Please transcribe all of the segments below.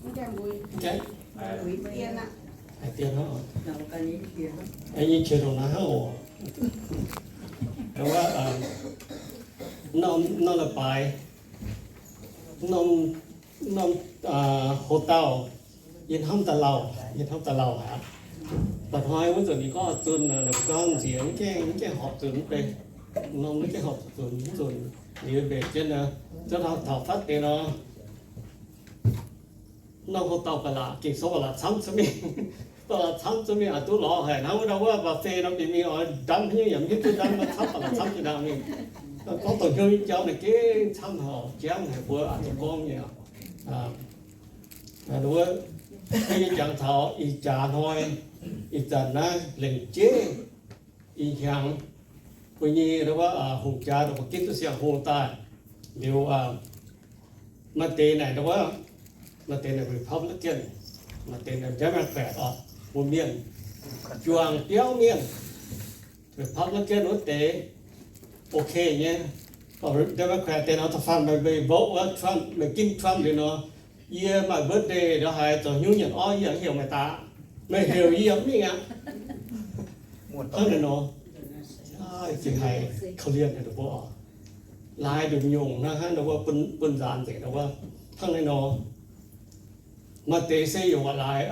Haiz dien hnangv, nyei qiex ndongc naaiv hnangv oc. Wuov, norm, norm leiz-baaix, norm, norm hotel, yie hnamv daaih lauh, yie hnamv daaih lauh aqv. Mba'hnoi wuov nzunc ninh gorngv zunh, ninh gorngv nziex mv gaengh, mv gaengh horpc zunh mv bei, norm mv gaengh horpc zunh mv zunh, liuz mbenc jienv, zuov taux taux fatv deix nor, norm hotel ba'laqc, Ging-Sou ba'laqc camv cuotv mingh, ba'laqc camv cuotv mingh, aa, duqv lorz haic hnangv wuov dauh wuov buffet nor, bieqc mingh oix ndamv hnyouv yaac mv hiuv duqv ndamv, camv ba'laqc camv jiex ndaangc mingh. Gorngv dongh hnyouv nyei jauv naaic gengh camv haic, jangv haic, mbuo aa, zuqc gorngv nyei. Wuov, yie jangx taux ih jaax hnoi, ih zanc naaiv lengc jeiv ih hnyangx, mbuo nyei wuov hungh jaax, mbuo ginv duqv siang-hungh daaih liuz, maaih deix naaic wuov, maaih deix naaic Republican, maaih deix naaic Democrat oc, mbuo mienh, juangc biauv mienh. Republican wuov deix ok nyei. Democrat deix nor, da'faanh meih, meih vote wuov Trump, meih ginv Trump liuz nor, yie maaih birthday ndongc haaix zoux hnyouv nyanc orv, yie yaac heuc meih daaih. Meih heuc yie yaac mv mingh aqv. Hnangv naaiv nor, zingh haiz korv-lienh ninh mbuo oc. Laaix nduqc nyungc naaiv hnangv nor wuov, bun, bun nzaanx nzengc nor wuov. Hnangv naaiv nor, maaih deix se yaac laaix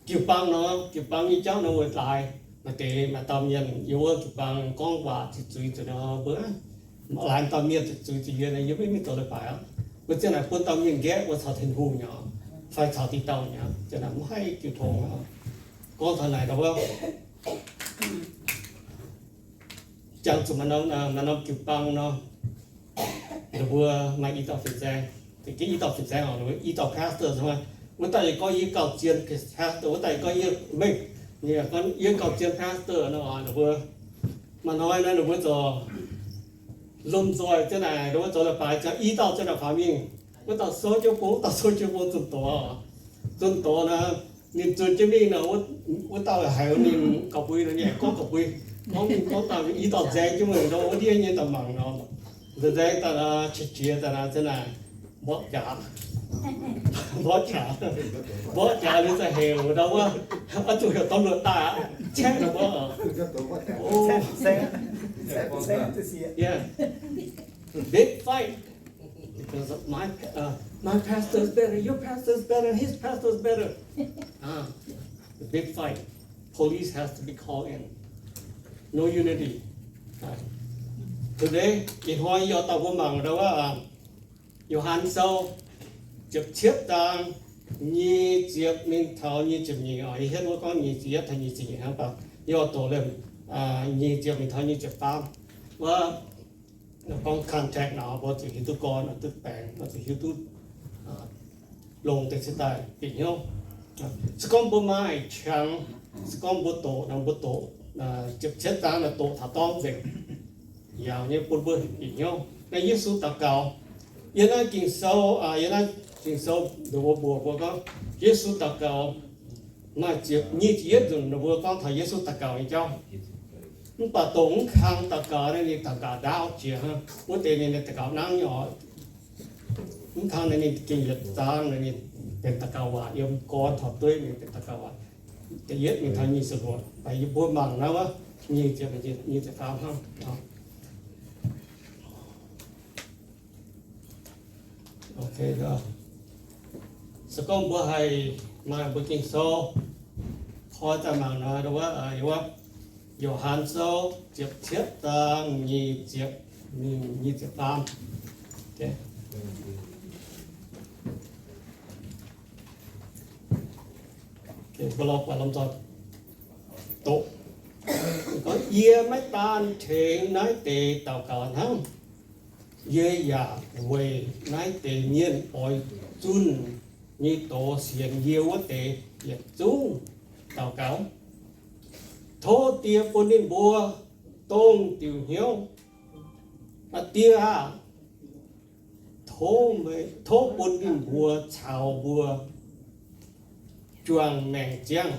jiu-baang nor, jiu-baang nyei jauv nor wuov laaix. Maaih deix maaih dauh mienh yiem wuov jiu-baang gorngv waac ziqc zuiz zuqc nor, mbuo laaix dauh mienh ziqc zuiz zuqc yie, yie maiv mingh zoux leiz-baaix aqv. Mbuo ziang naaic bun dauh mienh nqaeqv, mbuo caux Tin-Hungh nyei, fai caux diqc dauh nyei, ziang naaic mv haih jiu tong. Gorngv taux naaic nor wuov, jangx zuqc maaih norm, maaih norm jiu-baang nor, ninh mbuo maaih i dauh fin-saeng, za'gengh i dauh fin-saeng oc, i dauh pastor, wuov daaih yie gorngv yie gauh zien pastor, wuov daaih yie gorngv yie mengh, yie gauh zien pastor nor, ninh mbuo maaih hnoi nor ninh mbuo zoux lomh nzoih ziang naaic, ninh mbuo zoux leiz-baaix ziang i dauh ziang naaic faaux mingh, wuov dauh souv jienv bung, wuov dauh souv jienv bung zunh doz, zunh doz nor, ninh zunh jienv mingh nor, wuov dauh haiz ninh gauh mbui nor, ninh aengx gorngv gauh mbui, gorngv mingh gorngv daaih, i dauh nzaeng jienv mingh nor, wuov ndiev nyei daaih mangc nor, nzaeng daaih nor, qiex jiez daaih nor, ziang naaic mborqv jaax, mborqv jaax, mborqv jaax liuz za'heuc ndau wuov, oix zuqc heuc ตำรวจ daaih aqv, caeqv ndau wuov. Yeah. Big fight. Because of my, uh, my pastor is better, your pastor is better, his pastor is better. Ah, the big fight. Police has to be called in. No unity. Today, ih hnoi yie oix dorh mbuo mangc ndau wuov, Yo^han Sou ziepc cietv zaang nyic ziepc mingh taux nyic ziepc nyeic oc. Yie hietv wuov gorngv nyic ziepc yietv taux nyic ziepc nyeic hnangv, mv baac yie oix doqc liemh nyic ziepc mingh taux nyic ziepc faam. Wuov gorngv context nor, mbuo zuqc hiuv duqv gorn, duqv baengc, mbuo zuqc hiuv duqv longx deix cingx daaih bieqc hnyouv. Se gorngv mbuo maaih qangx, se gorngv mbuo doqc nor, mbuo doqc ziepc cietv zaang nor doqc taux dorngx nzengc, yaauc nyei bun mbuo bieqc hnyouv. Naaiv Yesu daux gaux, yiem naaiv Ging-Sou, yiem naaiv Ging-Sou nduqc mbuo mbuox mbuo gorngv Yesu daux gaux, maaih ziepc nyic ziepc yietv nzunc ninh mbuo gorngv taux Yesu daux gaux nyei jauv. Mv baac dongh mv kang daux gaux naaiv ninh daux gaux ndaauv jiex hnangv. Wuov deix ninh daux gaux nangv nyei oc. Mv kang naaiv ninh gengh yietc zaang naaiv ninh benx daux gaux waac, yiem gorn taux dueiv ninh benx daux gaux waac. Da'yietv mingh taux nyic ziepc luoqc, mv baac yie mbuo mangc naaiv wuov nyic ziepc, nyic ziepc faam hnangv. Ok, se gorngv mbuo haih maaih mbuo Ging-Sou, koi daaih mangc nor, wuov, wuov, Yo^han Sou ziepc cietv zaang nyic ziepc, nyic ziepc faam. Mbuo lorz buatc lomh nzoih doqc. Gorngv, yie maiv daan tengx naaiv deix daux gaux hnangv, yie yaac weic naaiv deix mienh oix zunh nyei doz sienx yie wuov deix yietc zungv daux gaux. Tov Die bun ninh mbuo dongh diuc hnyouv. Die aah! Tov, tov bun ninh mbuo caux mbuo juangc maengc ziangh,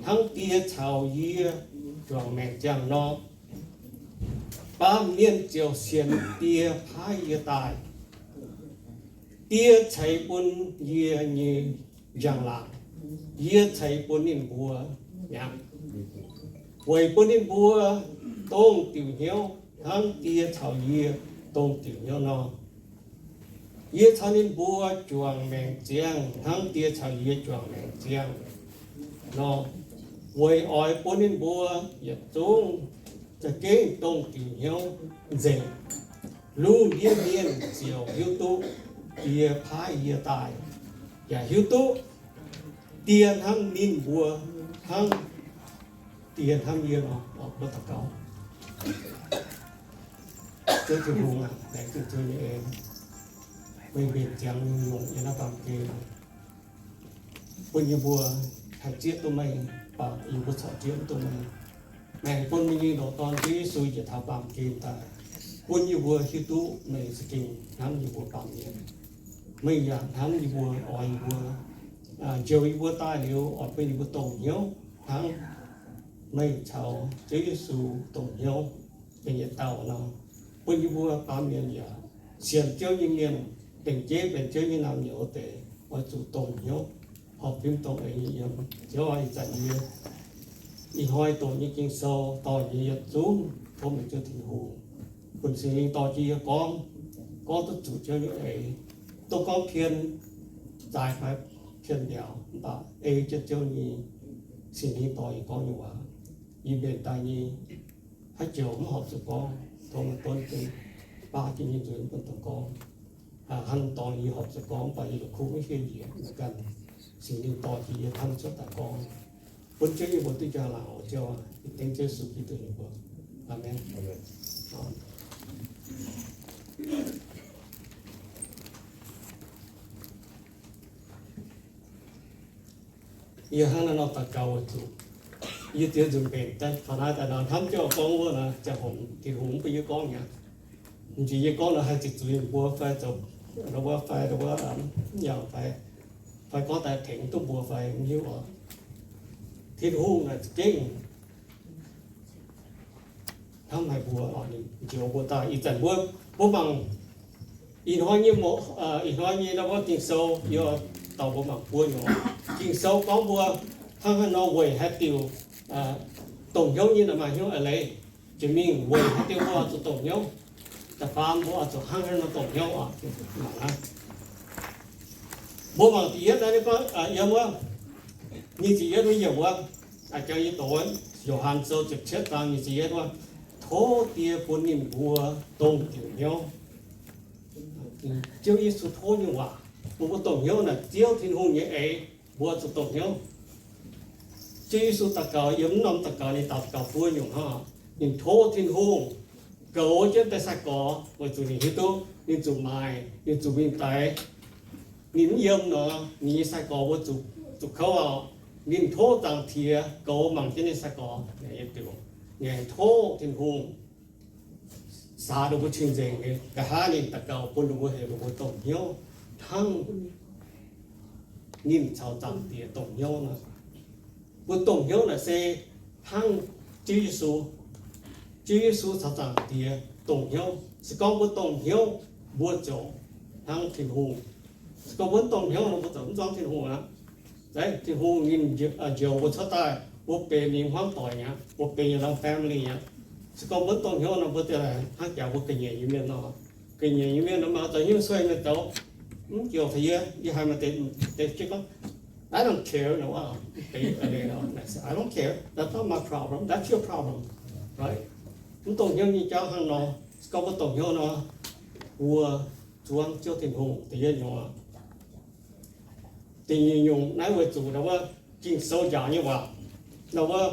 hnangv Die caux yie juangc maengc ziangh nor. Baamh mienh ziouc sienx Die paaiv yie daaih. Die ceix bun yie nyei njang-laangc. Yie ceix bun ninh mbuo mi'aqv, weic bun ninh mbuo dongh diuc hnyouv hnangv Die caux yie dongh diuc hnyouv nor. Yie caux ninh mbuo juangc maengc ziangh hnangv Die caux yie juangc maengc ziangh nor, weic oix bun ninh mbuo yietc zungv za'gengh dongh diuc hnyouv nzengc. Lungh ndiev mienh ziouc hiuv duqv Die paaiv yie daaih, yaac hiuv duqv Die hnamv ninh mbuo hnangv Die hnamv yie nor. Mbuo daux gaux. Ziouv Tin-Hungh aac, laengz zingh Ziouv nyei en, meih mbenc ziangx nyungc-nyungc yiem naaiv baamh gen, bun yie mbuo haih zieqv duqv meih, baac yie mbuo corc zieqv mv duqv meih. Meih aengx bun meih nyei ndoqc Dorn, Ziouv Yesu, njiec taux baamh gen daaih, bun yie mbuo hiuv duqv meih za'gengh hnamv yie mbuo baamh mienh. Meih yaac hnamv yie mbuo, oix yie mbuo, njoux yie mbuo daaih liuz, oix bun yie mbuo dongh hnyouv hnangv meih caux Ziouv Yesu dongh hnyouv da'nyeic dauh nor. Bun yie mbuo baamh mienh yaac sienx Ziouv nyei mienh, dengc jeiv benx Ziouv nyei naamh nyouz deix, oix zuqc dongh hnyouv, horpc fim dongh eix nyei yiem. Ziouv aac, ih zanc yie ih hnoi doqc nyei Ging-Sou, dorh nyei yietc zungv, tov meih Ziouv Tin-Hungh bun Singx Lingh dorh jienv yie gorngv, gorngv duqv zuqc Ziouv nyei eix. Dongh gorngv pien zaaix fai pien mbiaauc, mv baac ei jienv Ziouv nyei Singx Lingh dorh yie gorngv nyei waac. Yie mbenc daaih nyei, haaix joux mv horpc zuqc gorngv, tov meih donv jienv, baav jienv nyei nzuonx bun dongh gorngv. Hnangv dorh yie horpc zuqc gorngv, mv baac yie la'kuqv mv hiuv njiec, ganh Singx Lingh dorh jienv yie hnamv cuotv daaih gorngv. Bun Ziouv yie mbuo duqv njang-laangc oc Ziouv. Dengv Ziouv Yesu Giduc nyei mbuox. Aamen. Yie hnangv naaiv nor daux gaux weic zuqc yie ziex nzunc mbenc daaih taux naaiv daaih nor, hnamv Ziouv gorngv wuov nor, ziangh hoc Tin-Hungh mv bun yie gorngv mi'aqv. M'nziex yie gorngv nor haih ziqc zuiz mbuo fai zoux wuov fai wuov, yaac fai, fai gorngv daaih tengx duqv mbuo fai mv hiuv oc. Tin-Hungh naaic za'gengh hnamv haic mbuo, njoux mbuo daaih. Ih zanc mbuo, mbuo mangc ih hnoi nyei, ih hnoi nyei wuov Ging-Sou, yie dorh mbuo mangc buo nyungc. Ging-Sou gorngv mbuo hnangv haaix nor weic haaix diuc dongh hnyouv nyei, maaih hnyouv a'leiz. Jiex mingh weic haaix diuc mbuo oix zuqc dongh hnyouv. Da'faam mbuo oix zuqc hnangv haaix nor dongh hnyouv oc. Mbuo mangc da'yietv naaiv, yiem wuov nyic ziepc yietv wuov yiemc wuov, jangx yie doqc, Yo^han Sou ziepc cietv zaang nyic ziepc yietv wuov, tov Die bun ninh mbuo dongh diuc hnyouv. Ziouv Yesu tov nyei waac, bun mbuo dongh hnyouv naaic Ziouv Tin-Hungh nyei eix, mbuo zuqc dongh hnyouv. Ziouv Yesu daux gaux, yiem mv norm daux gaux, ninh daux gaux buo nyungc hnangv. Ninh tov Tin-Hungh goux jienv deix sai-gorx weic zuqc ninh hiuv duqv ninh zuqc maaic, ninh zuqc mingh daix. Ninh mv yiem nor, ninh nyei sai-gorx mbuo zuqc kouv oc. Ninh tov Zaangc Diex goux mangc jienv ninh nyei sai-gorx. Ninh tov Tin-Hungh saax ninh mbuo cing-nzengc, nqa'haav ninh daux gaux bun ninh mbuo heuc ninh mbuo dongh hnyouv hnangv ninh caux Zaangc Diex dongh hnyouv nor. Mbuo dongh hnyouv naaic se hnangv Ziouv Yesu. Ziouv Yesu caux Zaangc Diex dongh hnyouv. Se gorngv mbuo dongh hnyouv, mbuo ziouc hnangv Tin-Hungh. Se gorngv mbuo mv dongh hnyouv nor, mbuo ziouc mv zuangv Tin-Hungh aqv. Tin-Hungh ninh njoux mbuo cuotv daaih, mbuo benx ninh hmuangv doic mi'aqv, mbuo benx yietc norm family mi'aqv. Se gorngv mbuo mv dongh hnyouv nor, mbuo ziouc hnangv jaax mbuo ga'nyiec nyei mienh nor. Ga'nyiec nyei mienh nor, maaih zoux hnyouv sueih mienh zoux, mv jiex fai yie, yie haiz maaih deix, deix jienv gorngv, I don't care, no, I don't care. That's not my problem. That's your problem, right? Mv dongh hnyouv nyei jauv hnangv nor. Se gorngv mbuo dongh hnyouv nor, mbuo zuangv Ziouv Tin-Hungh. Da'yietv nyungc. Da'nyeic nyungc naaiv weic zuqc wuov Ging-Sou njaaux nyei waac, wuov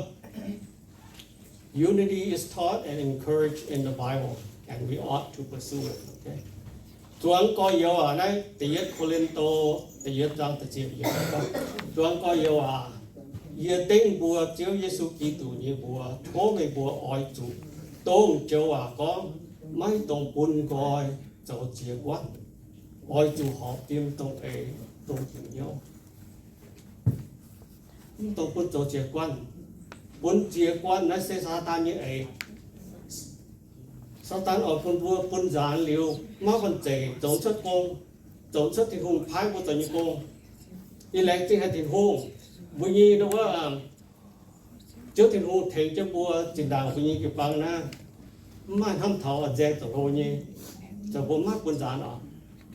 Unity is taught and encouraged in the Bible, and we ought to pursue it. Zuangx gorx-youz aac, naaiv da'yietv Ko^lin^to da'yietv zaang da'ziepc yiemc. Zuangx gorx-youz aac, yie dengv mbuo Ziouv Yesu Giduc nyei mbuox tov meih mbuo oix zuqc dongh joux waac gorngv, maiv dungx bun nqoi zoux ziex guanh. Oix zuqc horpc fim dongh eix, dongh diuc hnyouv. Mv dungx bun zoux ziex guanh. Bun ziex guanh naaiv se Saadaan nyei eix. Saadaan oix bun mbuo bun nzaanx liuz maiv banh zeic zoux cuotv gong, zoux cuotv Tin-Hungh paaiv mbuo zoux nyei gong. Yie laengz zingh haic Tin-Hungh, mbuo nyei ndau wuov, Ziouv Tin-Hungh tengx jienv mbuo zinh ndaangc mbuo nyei jiu-baang naaiv, mv maaih hnamv taux oix nzaeng zoux hlo nyei, zoux mbuo mv maaih bun nzaanx oc.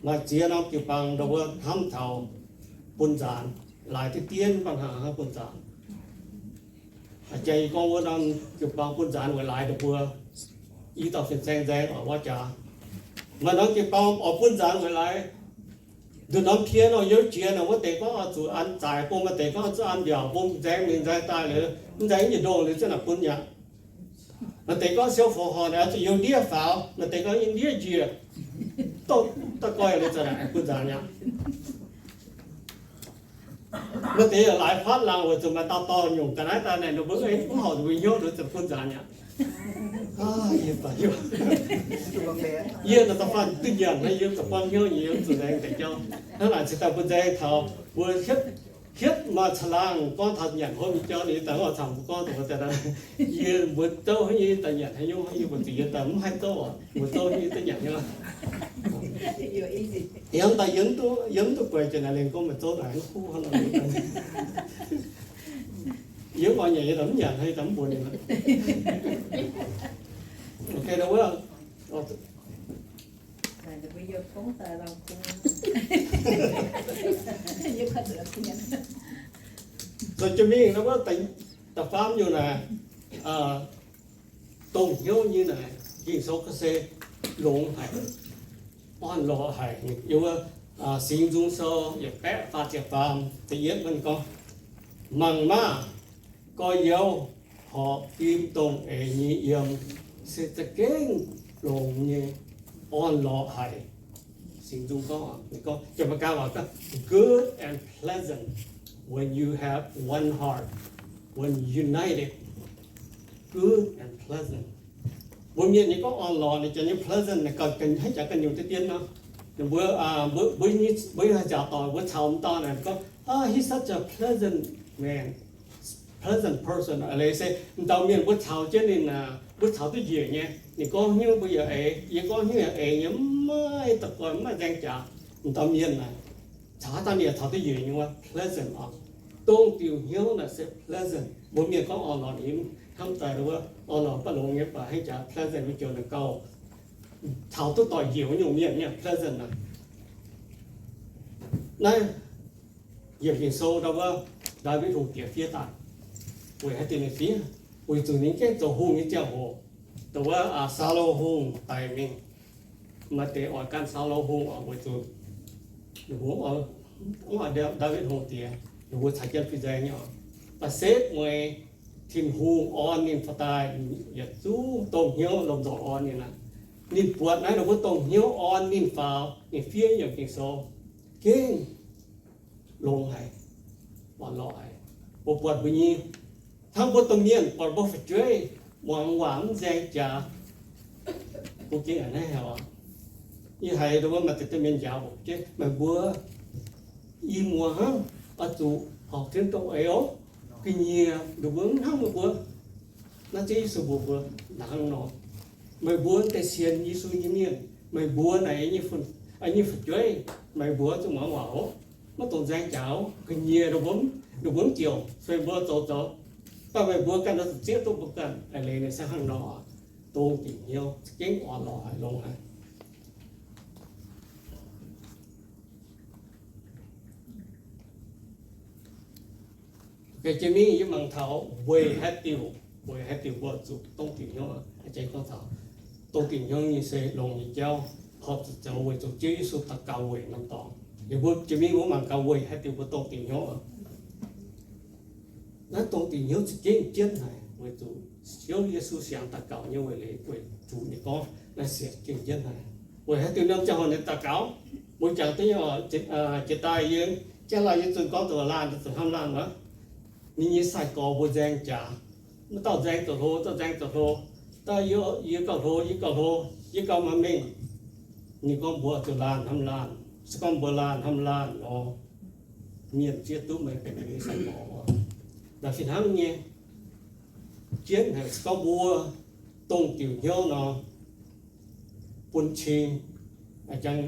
Maaih ziex norm jiu-baang ndau wuov hnamv taux bun nzaanx, laaix diqv dien mv baac hnangv bun nzaanx. Jang yie gorngv wuov norm jiu-baang bun nzaanx weic laaix ndau mbuo, i dauh fin-saeng nzaeng oc wuov jaax. Maaih norm jiu-baang oix bun nzaanx weic laaix nduqc norm pien nor, youh jiex nor, wuov deix gorngv oix zuqc an zaaix bun, maaih deix gorngv oix zuqc an mbiaauc bun, nzaeng mingh nzaeng daaih liuz, mv nzaeng nyei ndongh liuz ziouc naaic bun mi'aqv. Maaih deix gorngv siou fongc horc naaic oix zuqc youh ndiev faaux, maaih deix gorngv youh ndiev njiec, dongh da'goih liuz ziouc naaic bun nzaanx mi'aqv. Maaih deix yaac laaix fatv laangh weic zuqc maaih dauh dorh nyungc ga'naaiv daaih naaic, ninh mbuo mv horpc mbuo hnyouv liuz ziouc bun nzaanx mi'aqv. Yie naaic da'faanh duqv nyanc naaiv, yie zuqc buangv hnyouv nyei, yie zuqc nzaeng deix jauv. Hnangv naaic cingx daaih bun nzaeng taux mbuo hietv, hietv maaih caangh laangh gorngv taux nyanc hopv nyei jauv, ninh daaih oix caux mbuo gorngv dongh wuov deix, yie mbuo zouv haaix nyungc daaih nyanc haaix nyungc, yie mbuo zuqc yie daaih mv haih zouv oc, mbuo zouv haaix nyungc daaih nyanc nyei. Yie mv daaih yie mv duqv, yie mv duqv guaix jiex naaic lengh gorngv meih zouv naaic mv kuv hnangv nor. Yie mv oix nyanc yie daaih mv nyanc, yie daaih mv mbuox ninh. Ok, dongh wuov, zoux jienv mingh dongh wuov da'faam nyungc naaic, dongh hnyouv nyei naaic, Ging-Sou ga'se longx haic, orn-lorqc haic. Yiem wuov Singx Nzung Sou yietc baeqv faah ziepc faam da'yietv mbuo gorngv, mangc maah! Gorx-youz horpc fim dongh eix nyei yiem se za'gengh longx nyei, orn-lorqc haic. Singx Nzung gorngv, ninh gorngv, Janx-Meigaa waac gorngv, good and pleasant when you have one heart, when united, good and pleasant. Mbuo mienh nyei gorngv orn-lorqc, ninh janx nyei pleasant, ninh gauh haiz jaax ganh nyungc deix dien nor. Ninh mbuo, mbuo, mbuo nyei, mbuo nyei haaix jaax doic, mbuo caux m'dauh naaic gorngv, ah, he's such a pleasant man, pleasant person. Aa, leiz se m'dauh mienh mbuo caux jienv ninh aac, mbuo caux duqv njiec nyei. Ninh gorngv hnyouv mbuo yaac eix, yie gorngv hnyouv yaac eix nyei, mv maaih da'goih, mv maaih nzaeng jaax. M'dauh mienh naaic caux haaix dauh ninh yaac caux duqv njiec nyei wuov pleasant oc. Dongh diuc hnyouv naaic se pleasant. Mbuo mienh gorngv orn-lorqc, ninh hnamv daaih wuov orn-lorqc mv baac longx nyei, mv baac haaix jaax pleasant wuov joux naaic gauh caux duqv doic njiec wuov nyungc mienh nyei pleasant naaic. Naaiv yiem Ging-Sou ndau wuov Ndaawitv Hungh diex fiev daaih. Weic haaix diuc ninh fiev? Weic zuqc ninh gengh zoux hungh nyei ziangh hoc, dongh wuov Saulo Hungh daic mingh, maaih deix oix gan Saulo Hungh oc, weic zuqc ninh mbuo mv oix Ndaawitv Hungh diex, ninh mbuo caux jienv fih nzaeng nyei oc. Ba'setv mueiz Tin-Hungh orn ninh faaux daaih, yietc zungv dongh hnyouv lomh nzoih orn ninh aqv. Ninh buatc naaiv ninh mbuo dongh hnyouv orn ninh faaux, ninh fiev yiem Ging-Sou, gengh longx haic, orn-lorqc haic. Mbuo buatc mbuo nyei, hnangv mbuo domh mienh buatc mbuo fu'jueiv muangx waac mv nzaeng jaax, mbuo gengh a'hneiv haic oc. Yie haiz ndau wuov maaih deix domh mienh njaaux mbuo, meih mbuo i muoz hnangv, oix zuqc horpc jienv dongh eix oc. Ga'nyiec ndongc mbuo mv hnangv meih mbuo. Naaiv Ziouv Yesu mbuox mbuo hnangv nor, meih mbuo deix sienx Yesu nyei mienh, meih mbuo naaic nyei, nyei fu'jueiv, meih mbuo zuqc muangx waac oc. Maiv dungx nzaeng jaax oc. Ga'nyiec ndongc mbuo, ndongc mbuo mv ziouc sueih mbuo zoux zoux, mv baac meih mbuo ganh oix zuqc zieqv duqv mbuo ganh. Eix leiz ninh se hnangv nor, dongh diuc hnyouv za'gengh orn-lorqc haic, longx haic. Jiex mingh yie mangc taux weic haaix diuc, weic haaix diuc mbuo zuqc dongh diuc hnyouv. Dongh diuc hnyouv nyei se longx nyei jauv, horpc zuqc zoux weic zuqc Ziouv Yesu daux gaux weic norm dorngx. Liuz mbuo jiex mingh mbuo mangc gaax weic haaix diuc mbuo dongh diuc hnyouv. Naaiv dongh diuc hnyouv za'gengh jienv haic, weic zuqc Ziouv Yesu siangx daux gaux nyei weic leiz, weic zuqc ninh gorngv naaiv sienx gengh jienv haic. Weic haaix diuc norm ziangh hoc ninh daux gaux, mbuo jangx duqv nyei oc. Jiex daaih yie, jiex daaih yie zunh gorngv dongh laanh, zunh hnamv laanh wuov, ninh nyei sai-gorx mbuo nzaeng jaax, mv dauh nzaeng zoux hlo, dauh nzaeng zoux hlo, dauh yie, yie gauh hlo, yie gauh hlo, yie gauh maaih mengh. Ninh gorngv mbuo zuqc laanh hnamv laanh, se gorngv mbuo laanh hnamv laanh nor, mienh zieqv duqv meih benx ninh nyei sai-gorx. Naaiv fih hnangv nyei, jienv haic. Se gorngv mbuo dongh diuc hnyouv nor, bun cing, jang,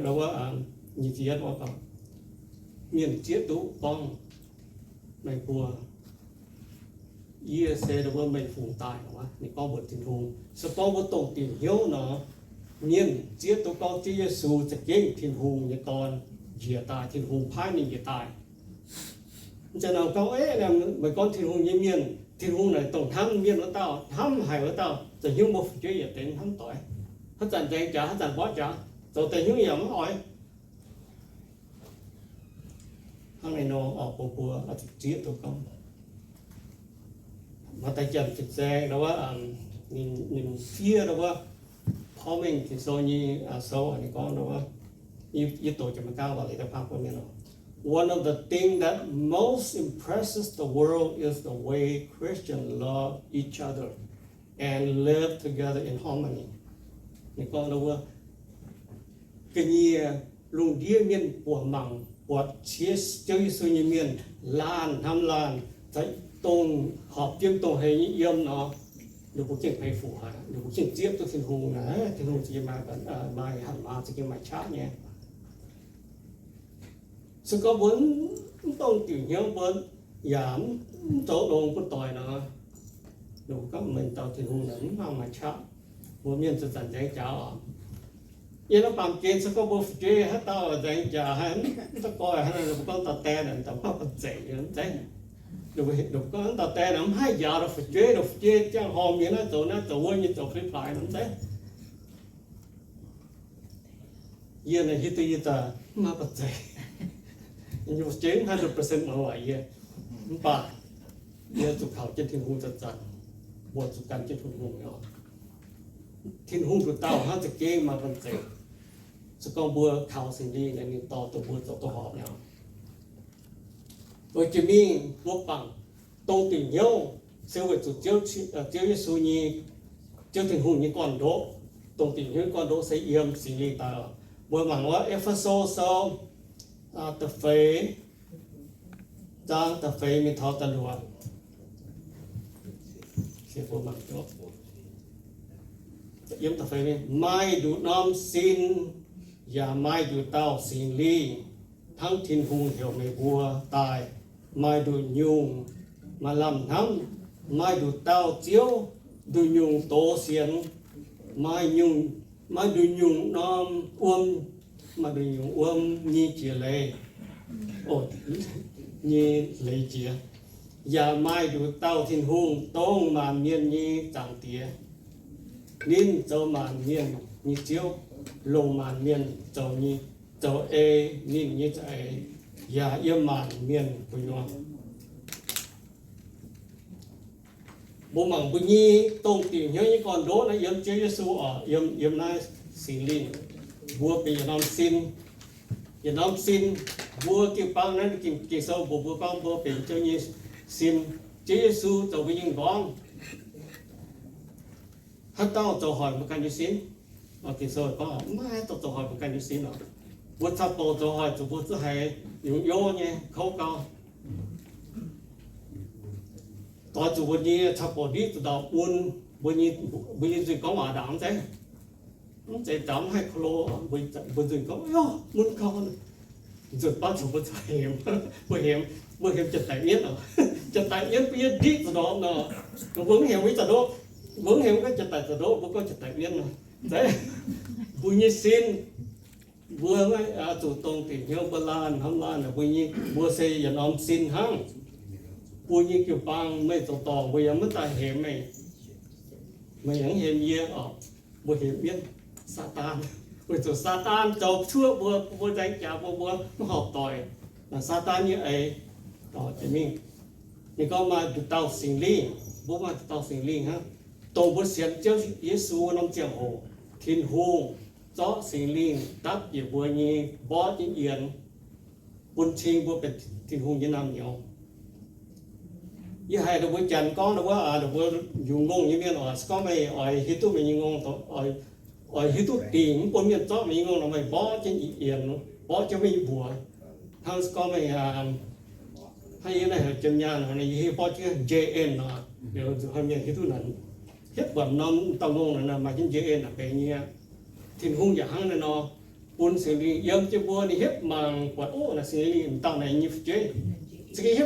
mienh zieqv duqv, mienh zieqv duqv gorngv meih mbuo, yie se wuov meih fungc daaih nor. Ninh gorngv mbuox Tin-Hungh, se gorngv mbuo dongh diuc hnyouv nor, mienh zieqv duqv gorngv Ziouv Yesu za'gengh Tin-Hungh nyei Dorn, njiec daaih, Tin-Hungh paaiv ninh njiec daaih. Mv zeiz nor gorngv, meih gorngv Tin-Hungh nyei mienh, Tin-Hungh naaic dongh hnamv mienh wuov dauh, hnamv haic wuov dauh, zoux hnyouv mbuo fu'jueiv yietc deix hnamv doic. Haaix zanc nzaeng jaax, haaix zanc mborqv jaax, zoux deix hnyouv yaac mv oix. Hnangv naaiv nor, mbuo mbuo oix zuqc zieqv duqv gorngv. Maaih deix janx fin-saeng wuov, ninh fiev wuov, porv mengh Ging-Sou nyei sou, ninh gorngv wuov, yie doqc Janx-Meigaa waac-leiz daaih paan bun mienh oc. One of the things that most impresses the world is the way Christians love each other and live together in harmony. Ninh gorngv wuov, ga'nyiec lungh ndiev mienh buatc mangc, buatc Ziouv Yesu nyei mienh laanh hnamv laanh, dongh horpc jienv dongh heix nyei yiem nor, ninh mbuo gengh peix fuc haic, ninh mbuo gengh zieqv duqv Tin-Hungh naaic, Tin-Hungh za'gengh maaih, maaih hatc maaz, za'gengh maaih qaqv nyei. Se gorngv mbuo mv dongh diuc hnyouv, mbuo yaac mv zoux longx bun doic nor, ninh mbuo gorngv meih dauh Tin-Hungh naaic mv maaih qaqv. Mbuo mienh zanc-zanc nzaeng jaax oc. Yiem naaiv baamh gen se gorngv mbuo fu'jueiv haaix dauh nzaeng jaax, haaix mv daaih goih, haaix mbuo gorngv dauh die naaic, dauh mv maaih banh zeic, mv zeiz. Ninh mbuo gorngv dauh die naaic mv haih njaaux ninh fu'jueiv, ninh fu'jueiv ziangh horngh mienh naaiv zoux naaiv zoux wuov nyei, zoux fei-fai nor, mv zeiz. Yie naaic hiuv duqv yie daaih mv maaih banh zeic. Yie fu'jueiv mv haih hundred percent muangx waaic yie. Mv baac yie zuqc kaux jienv Tin-Hungh zanc-zanc, mbuo zuqc gan jienv Tin-Hungh nyei oc. Tin-Hungh nduqc dauh hnangv za'gengh maaih banh zeic. Se gorngv mbuo kaux Singx Lingh, ninh dorh duqv mbuo zoux duqv horpc nyei oc. Weic jiex mingh mbuo bangc dongh diuc hnyouv se weic zuqc Ziouv, Ziouv Yesu nyei, Ziouv Tin-Hungh nyei gorn-ndoqv. Dongh diuc hnyouv gorn-ndoqv se yiem Singx Lingh daaih oc. Mbuo mangc wuov E^fe^so Sou da'feix zaang da'feix mingh taux da'luoqc. Yiem da'feix, maaih nduqc norm sin yaac maaih nduqc dauh Singx Lingh, hnangv Tin-Hungh heuc meih mbuo daaih. Maaih nduqc nyungc maaih lamh hnamv, maaih nduqc dauh Ziouv, nduqc nyungc doz sienx, maaih nyungc, maaih nduqc nyungc norm wuom, maaih nduqc nyungc wuom nyei jiex leiz, o, nyei leiz jiex. Yaac maaih nduqc dauh Tin-Hungh, dongh maanc mienh nyei Zaangc Diex. Ninh zoux maanc mienh nyei Ziouv, longc maanc mienh zoux nyei, zoux ei ninh nyei za'eix, yaac yiem maanc mienh gu'nyuoz. Mbuo mangc mbuo nyei dongh diuc hnyouv nyei gorn-ndoqv naaiv yiem Ziouv Yesu oc, yiem, yiem naaiv Singx Lingh. Mbuo benx yietc norm sin, yietc norm sin. Mbuo jiu-baang naaiv Ging-Sou mbuox mbuo gorngv mbuo benx Ziouv nyei sin. Ziouv Yesu zoux mbuo nyei m'nqorngv. Haaix dauh zoux hoic mbuo ganh nyei sin? Ging-Sou gorngv mv maaih haaix dauh zoux hoic mbuo ganh nyei sin oc. Mbuo caux bouc zoux hoic zuqc mbuo zuqc haiz yungz youv nyei kouv gau. Doix zuqc mbuo nyei caux bouc ndiqv zuqc ndau bun mbuo nyei, mbuo nyei nzuih gorngv waac ndaangc mv zeiz. Mv zeiz zaux mv haih ko lo, mbuo nzuih gorngv, Ov, mun gau. Nzunc baav zuqc mbuo zuqc hemx, mbuo hemx, mbuo hemx janx-daic mienv oc. Janx-daic mienv bun yie ndiqv zuqc ndorm nor, mbuo mv hemx wuov zanc ndoqv, mbuo mv hemx gorngv janx-daic zuqc ndoqv, mbuo gorngv janx-daic mienv nor. Mbuo nyei sin, mbuo maiv zuqc dongh diuc hnyouv mbuo laanh hnamv laanh mbuo nyei, mbuo se yietc norm sin hnangv. Mbuo nyei jiu-baang meih zoux dorngc mbuo yaac maiv daaih hemx meih. Meih yaac mv hemx yie oc. Mbuo hemx mienv, Saadaan. Weic zuqc Saadaan zoux cuoqv mbuo, bun mbuo nzaeng jaax, bun mbuo mv horpc doic. Saadaan nyei eix, dorh jienv mingh. Ninh gorngv maaih nduqc dauh Singx Lingh, mbuo maaih nduqc dauh Singx Lingh hnangv, dongh mbuo sienx Ziouv Yesu norm ziangh hoc, Tin-Hungh zorqv Singx Lingh dapv bieqc mbuo nyei mborqv jienv yienx, bun cing mbuo benx Tin-Hungh nyei naamh nyouz. Yie haiz ninh mbuo janx gorngv, ninh mbuo, ninh mbuo yungz ngongh nyei mienh oix gorngv meih oix hiuv duqv meih nyei ngongh, oix hiuv duqv dingc mv bun mienh zorqv meih nyei ngongh nor, meih mborqv jienv yienx, mborqv jienv meih nyei mbuox. Hnangv gorngv meih, hnangv yie naaiv heuc jiem nyaanh nor, yie hiuv mborqv jienv J N nor, liuz zuqc hnoi mienh hiuv duqv naaic, hietv buatc norm dauh ngongh naaic maaih jienv J N naaic benx nyei. Tin-Hungh yaac hnangv naaiv nor, bun Singx Lingh yiem jienv mbuo, ninh hietv mangc buatc, ov, naaic Singx Lingh dauh naaic nyei fu'jueiv. Za'gengh hietv